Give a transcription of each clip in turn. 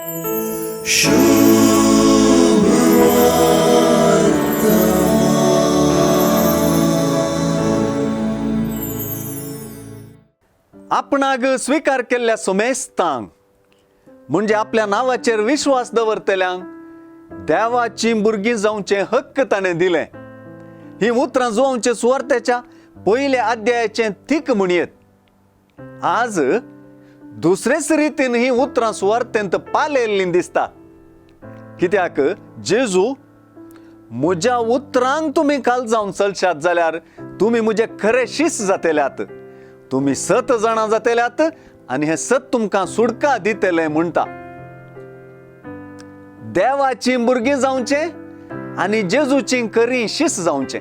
आपणाक स्वीकार केल्ल्या सुमेस्तांक म्हणजे आपल्या नांवाचेर विश्वास दवरतल्यांक देवाचीं भुरगीं जावचें हक्क ताणें दिलें. हीं उतरां जुवांचे सुवार्तेच्या पयल्या अध्यायाचें थीक म्हणयेत. आज दुसरेच रितीन हीं उतरां सुवार्तेंत पालेल्लीं दिसता. कित्याक जेजू म्हज्या उतरांक तुमी काल जावन चलशात जाल्यार तुमी म्हजे खरे शीस जातल्यात, तुमी सत जाणां जातल्यात आनी हें सत तुमकां सुडका दितलें म्हणटा. देवाचीं भुरगीं जावचें आनी जेजूचीं खरीं शीस जावचें,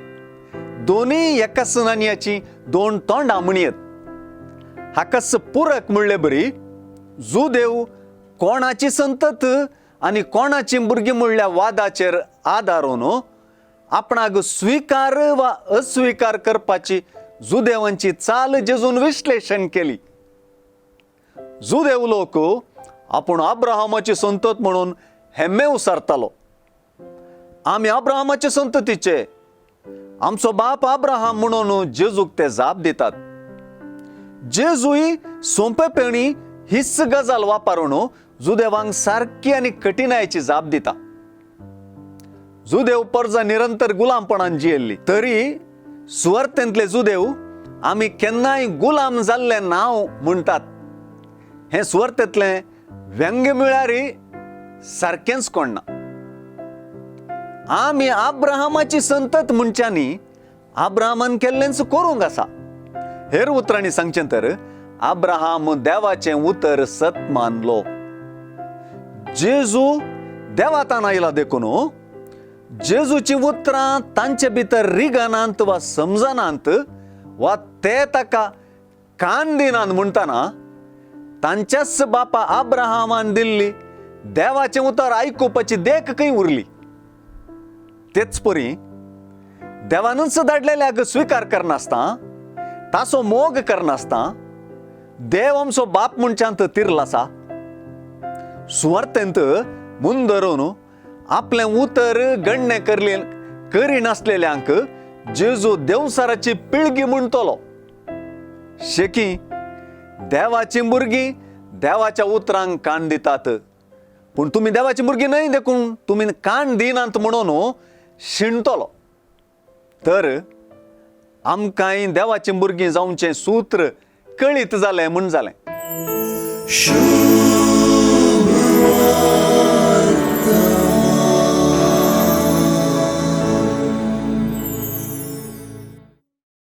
दोनूय एकाच नानयाचीं दोन तोंडां म्हणयेत. हाकाच पुरक म्हणले बरी जुदेव कोणाची संतत आनी कोणाची भुरगीं म्हणल्या वादाचेर आदारून आपणाक स्विकार वा अस्विकार करपाची जुदेवांची चाल जेजून विश्लेशण केली. जुदेव लोक आपूण अब्राहमाची संतत म्हणून हेम्मे उसारतालो. आमी अब्राहमाचे संततीचे, आमचो बाप अब्राहम म्हणून जेजूक ते जाप दितात. जेजूय सोंपेपणी हीच गजाल वापरून जुदेवांक सारकी आनी कठिणायेची जाप दिता. जुदेव परजा निरंतर गुलामपणान जियेल्ली तरी सुवार्थेंतले जुदेव आमी केन्नाय गुलाम जाल्ले नांव म्हणटात. हें सुवार्थेंतलें व्यंग्य म्हळ्यार सारकेंच कोण ना. आमी अब्राहमाची संतत म्हणच्यांनी अब्राहमान केल्लेंच करूंक आसा. हेर उतरांनी सांगचें तर अब्राहम देवाचें उतर सत मानलो. जेजू देवातान आयला देखून जेजूचीं उतरां तांचे भितर रिगनात वा समजनात वा ते ताका कान दिनात म्हणटना तांच्याच बापा अब्राहमान दिल्ली देवाचें उतर आयकुपाची देख खंय उरली. तेच परी देवानूच धाडलेल्याक स्विकार करनासतना, ताचो मोग करनासतना देव आमचो बाप मनशांत तिरल आसा. सुवार्थेंत मुंदरून आपलें उतर गण्णे करिनासलेल्यांक जेजू देवसाराची पिळगी म्हणटलो. शेकी देवाची भुरगीं देवाच्या उतरांक कान दितात, पूण तुमी देवाची भुरगीं न्हय देखून तुमी कान दिनात म्हणून शिणटलो. तर आमकांय देवाची भुरगीं जावचें सूत्र कळीत जालें म्हूण जालें.